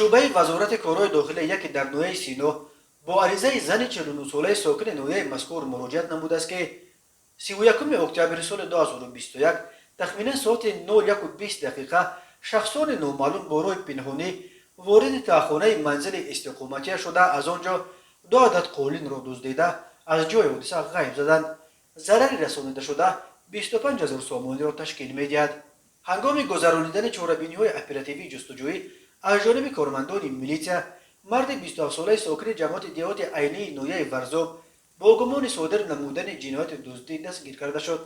Шӯъбаи Вазорати корҳои дохилӣ яке дар ноҳияи Сино бо аризаи зани 49-солаи сокини ноҳияи мазкур муроҷиат намудааст, ки 31 октябри соли 2021 тахминан соати 01:20 шахсони номаълум бо роҳи пинҳонӣ вориди таҳхонаи манзили истиқоматия шуда, аз он ҷо ду адад қолинро дуздида, аз ҷои ҳодиса ғайб заданд. Зарари расонидашуда 25 ҳазор сомониро ташкил медиҳад. Ҳангоми гузаронидани чорабиниҳои оперативии ҷустуҷӯӣ аз ҷониби кормандони милитсия марди 27-солаи сокини ҷамоати деҳоти Айнии ноҳияи Варзоб бо гумони содир намудани ҷинояти дуздӣ дастгир карда шуд.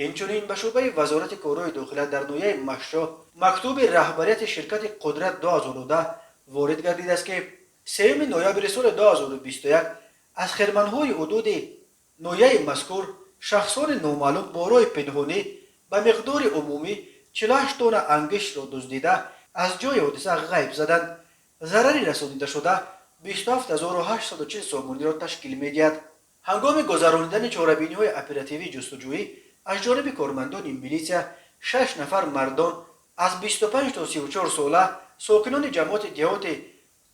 Инчунин ба шӯъбаи Вазорати корҳои дохила дар ноҳияи Мастчоҳ мактуби раҳбарияти ширкати «Қудрат 2010» ворид гардидааст, ки 3 ноябри соли 2021 аз хирманҳои ҳудуди ноҳияи мазкур шахсони номаълум бо роҳи пинҳонӣ ба миқдори умумӣ 48 дона ангиштро дуздида, аз ҷои ҳодиса ғайб заданд. Зарари расонидашуда 27 840 сомониро ташкил медиҳад. Ҳангоми гузаронидани чорабиниҳои оперативии ҷустуҷӯӣ аз ҷониби кормандони милитсия шаш нафар мардон аз 25 то 34 сола, сокинони ҷамоати деҳоти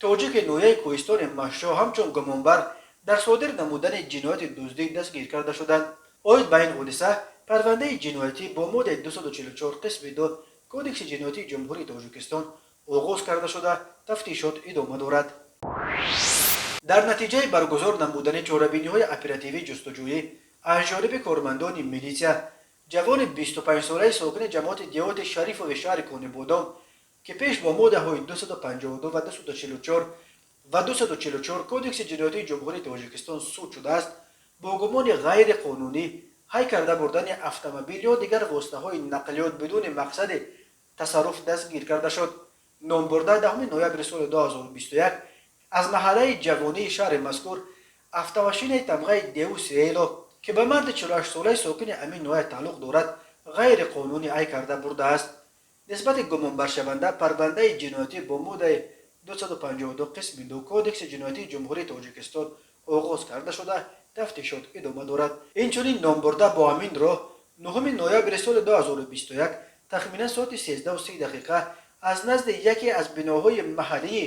Тоҷики ноҳияи Кӯҳистони Мастчоҳ, ҳамчун гумонбар дар содир намудани ҷинояти дуздӣ дастгир карда шуданд. Оид ба ин ҳодиса парвандаи ҷиноятӣ бо моддаи 244 қисми 2 Кодекси ҷиноятии Ҷумҳурии Тоҷикистон оғоз карда шуда, тафтишот идома дорад. Дар натиҷаи баргузор намудани чорабиниҳои оперативии ҷустуҷӯӣ аз ҷониби кормандони милитсия ҷавони 25-солаи сокини ҷамоати деҳоти Шарифови шаҳри Конибодом, ки пеш бо моддаҳои 252 ва 244 ва 244 Кодекси ҷиноятии Ҷумҳурии Тоҷикистон суд шудааст, бо гумони ғайриқонунӣ ҳай карда бурдани автомобил ё дигар воситаҳои нақлиёт бидуни мақсади тасарруф дастгир карда шуд. Номбурда 10 ноябри соли 2021 аз маҳаллаи Ҷавонии шаҳри мазкур автомошинаи тамғаи Деу Сиело, ки ба марди 48-солаи сокини ҳамин ноҳия тааллуқ дорад, ғайриқонунӣ ҳай карда бурдааст. Нисбати гумонбаршаванда парвандаи ҷиноятӣ бо моддаи 252 қисми 2 Кодекси ҷиноятии Ҷумҳурии Тоҷикистон оғоз карда шуда, тафтишот идома дорад. Инчунин номбурда бо ҳамин роҳ 9 ноябри соли 2021 тахминан соати 13:30 аз назди яке аз биноҳои маҳаллии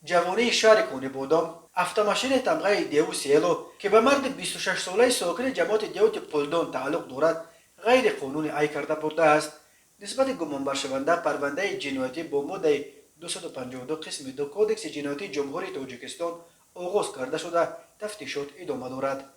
Ҷавонии шаҳри Конибодом автомошинаи тамғаи Деу Сиело, ки ба марди 26-солаи сокини ҷамоати деҳоти Пулдон тааллуқ дорад, ғайриқонунӣ ҳай карда бурдааст. Нисбати гумонбаршаванда парвандаи ҷиноятӣ бо моддаи 252 қисми 2 Кодекси ҷиноятии Ҷумҳурии Тоҷикистон оғоз карда шуда, тафтишот идома дорад.